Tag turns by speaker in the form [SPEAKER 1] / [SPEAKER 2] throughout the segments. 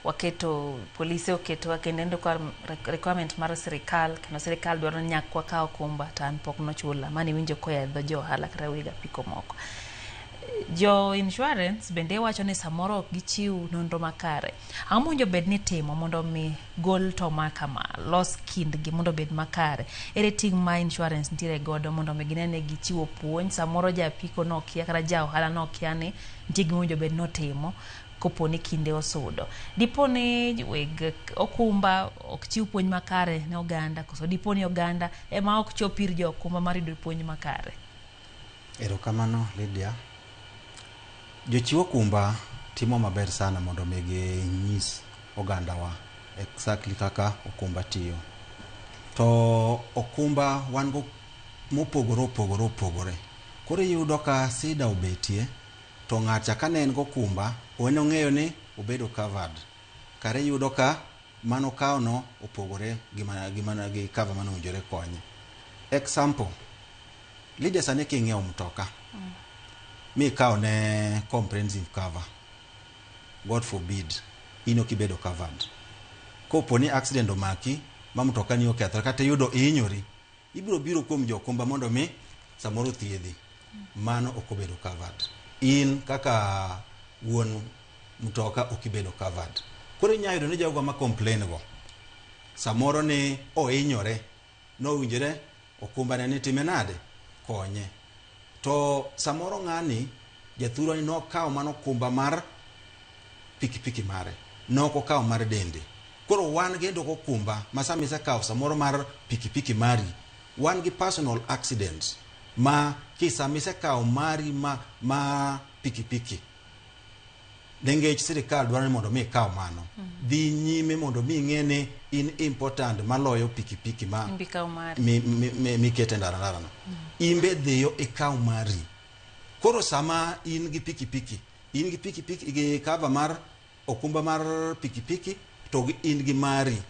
[SPEAKER 1] Waketo polise oketowa kendo en requirement mar sirikal kendo sirikal dwaro ni nyaka wakaw okumba to an pok nochula. Mano iwinjo koa e dho jo ohala kata weg apiko moko. Jo insurance bende wacho ni samoro ok gichiw nonro makare. Ang'o mowinjo bed ni itimo mondo mi gol to ma kama, los kindgi mondo obed makare? Ere ting' ma insurance nitiere godo mondo mi gine ni gichiwo puonj? Samoro ja apiko nokia kata ja ohala nokia ni nitie gima owinjo bed ni otimo kopo ni kinde osudo. Dipo ni weg okumba ok chiw puonj makare ne oganda koso dipo ni oganda ema ok chop ir jo okumba mar yudo puonj makare?
[SPEAKER 2] Erokamano Lydia. Jochiw okumba timo maber sana mondo mi ginyis ogandawa exactly kaka okumba tiyo. To okumba wan go mopogore opogore opogore. Koro iyudo ka sida obetie to ng'acha kane en gokumba en ong'eyo ni obedo covered. Kare iyudo ka mano kawo no opogore gi gi cover mane owinjore konye. Example, Lydia sani king'iewo mtoka mikawo ne comprehensive cover, God forbid, in ok ibedo covered. Kopo ni accident omaki ma mtoka ni okethore kata iyudo ihinyori, ibiro biro kuom jo okumba mondo mi samoro thiedhi. Mano ok obedo covered. In kaka wuon mtoka ok ibedo covered. Koro inya yudo ni jogo ma complain go samoro ni ohinyore nowinjore okumba ne ni time nade konye. To samoro ng'ani jathurwa ni nokawo mana okumba mar pikipiki mare nok okawo mar dende. Koro wan kendo gokumba ma sama isekawo samoro mar pikipiki mari, wan gi personal accidents ma kisama isekawo mari ma pikipiki nengech sirikal dwaro ni mondo mi ikaw mano. Dhi nyime mondo mi ing'e ni in important maloyo pikipiki ma
[SPEAKER 1] Imbe ikaw mari.
[SPEAKER 2] Mikete ndara ndara no. Imbe dhiyo ikaw mari. Koro sama in gi pikipiki, in gi pikipiki gi cover mar okumba mar pikipiki to gi in gi mari.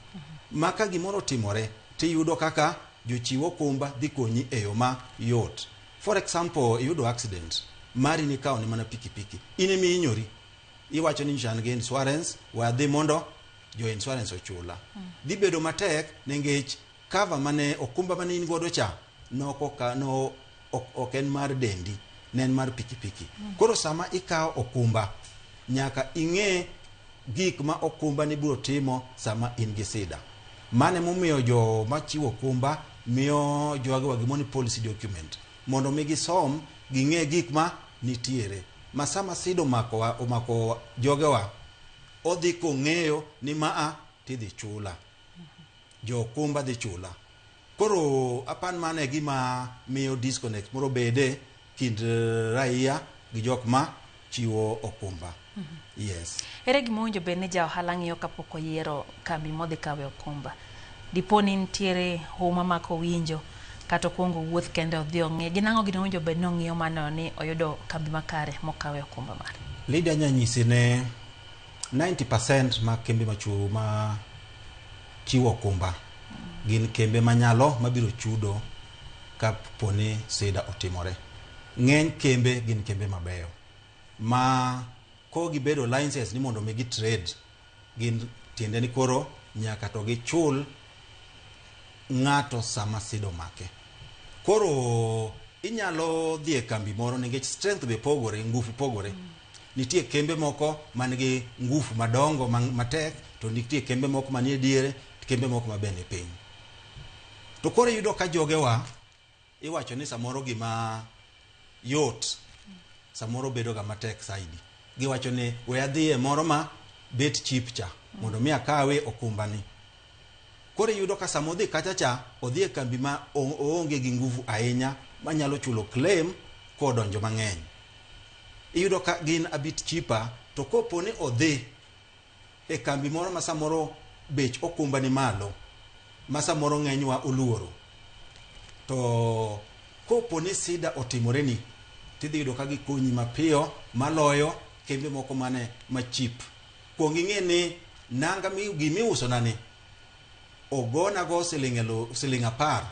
[SPEAKER 2] Ma ka gimoro otimore tiyudo kaka jochiw okumba dhi konyi e yo ma yot. For example, iyudo accident, mari nikawo ne mana pikipiki, in ema ihinyori. Iwacho ni nyicha an gi insurance, we adhi mondo jo insurance ochula. Dhi bedo matek nengech cover mane okumba mane in godo cha nok no ok en mar dendi, ne en mar pikipiki. Koro sama ikawo okumba, nyaka ing'e gik ma okumba ni biro timo sama in gi sida. Mano emomiyo jo machiwo okumba miyo jogewa gimoro ni policy document mondo mi gisom ging'e gik ma nitiere. Ma sama sida omako, omako jogewa, odhi kong'eyo ni maa tidhi chula. Jo okumba dhi chula. Koro apan mano e gima miyo disconnect moro bede kind raia gi jok ma chiwo okumba. Yes.
[SPEAKER 1] Ere gima owinjo bed ni ja ohala ng'iyo kapok oyiero kambi modhi kawe okumba? Dipo ni nitiere huma ma kowinjo kata okwongo owuoth kende odhi ong'i. Gin ang'o gini owinjo bed ni ong'iyo maneno ni oyudo kambi makare mokawe okumba mare?
[SPEAKER 2] Lydia nya nyisi ne 90% mag kembe machuo ma chiwo okumba gin kembe manyalo mabiro chudo kapo ni sida otimore. Ng'eny kembe gin kembe mabeyo ma ko gibedo license ni mondo mi gi trade gin tiende ni koro nyaka to gichul ng'ato sama sida omake. Koro inyalo dhi e kambi moro nikech strength be pogore, ngufu pogore. Nitie kembe moko man gi ngufu madongo matek to nitie kembe moko manie diere, kembe moko ma be ni piny. To koro iyudo ka jogewa iwacho ni samoro gima yot samoro bedo ga matek saidi. Giwacho ni we adhi e moro ma bet cheap cha mondo mi akawe okumba ni. Koro iyudo ka sama odhi kacha cha, odhi e kambi ma oonge gi nguvu ahinya manyalo chulo claim kodonjo mang'eny. Iyudo ka gin a bit cheaper to kopo ni odhi e kambi moro ma samoro bech okumba ni malo ma samoro ng'enywa oluoro to kopo ni sida otimore ni tidhi yudo ka gikonyi mapiyo maloyo kembe moko mane ma cheap. Kuong ing'e ni nanga mi gimiuso na ni ogona go siling elu, siling 10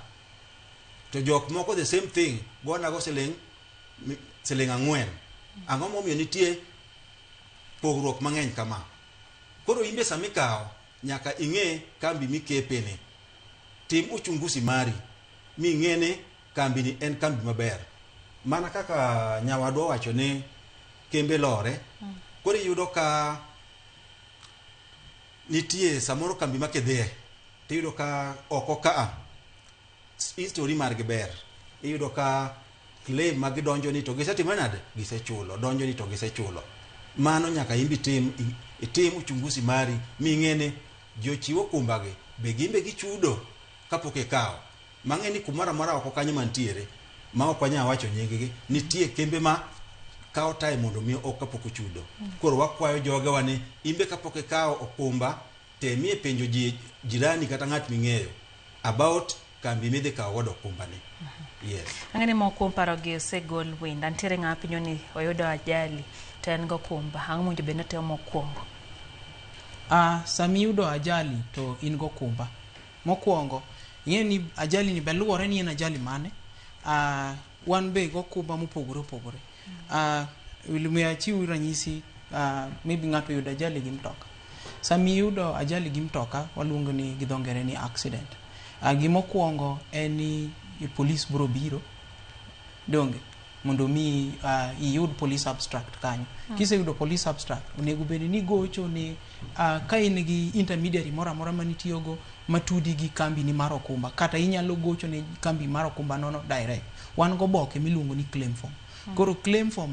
[SPEAKER 2] to jok moko the same thing gona go siling siling 4. Ang'o momiyo nitie pogruok mang'eny kama? Koro imbe sama ikawo, nyaka ing'e kambi mikepe ni. Tim uchunguzi mari ming'e ni kambi ni en kambi maber. Mana kaka nyawadwa owacho ni kembe lore. Koro iyudo ka nitie samoro kambi ma kidhiye tiyudo ka oko kaa history margi ber. Iyudo ka claim ma gidonjo ni to gisetimo nade? Gisechulo. Donjo ni to gisechulo. Mano nyaka imbi tim itim uchunguzi mari ming'e ni jochiw okumba gi be gimbe gichudo kapok ikawo. Mang'e ni kumoro amora oko kanyo mantiere ma ok wanyal wacho nying gi, nitie kembe ma kawo time mondo mi ok kapok ochudo. Koro wakwayo jogewa ni imbe kapok ikawo okumba, temie penjo ji jirani kata ng'at ming'eyo about kambi midhi kawo godo okumba ni. Yes.
[SPEAKER 1] Ang'e ni moko kuom parogi osegol winda. Nitiere ng'ama penjo ni oyudo ajali to en gokumba. Ang'o mowinjo bed ni otimo mokwongo?
[SPEAKER 3] Sama iyudo ajali to in gokumba. Mokwongo, ing'e ni ajali ni be luwore ni en ajali mane. Wan be gokumba mopogore opogore. We achiw ranyisi, maybe ng'ato oyudo ajali gi mtoka. Sama iyudo ajali gi mtoka, waluongo ni gi dho ngere ni accident. Gimokwongo en ni police biro biro, donge, mondo mi iyud police abstract kanyo. Kiseyudo police abstract, onego bed ni gocho ni ka in gi intermediary moro amora manitiyogo matudi gi kambi ni mar okumba, kata inyalo gocho ne kambi mar okumba nono direct. Wan goboke miluongo ni claim form. Koro claim form.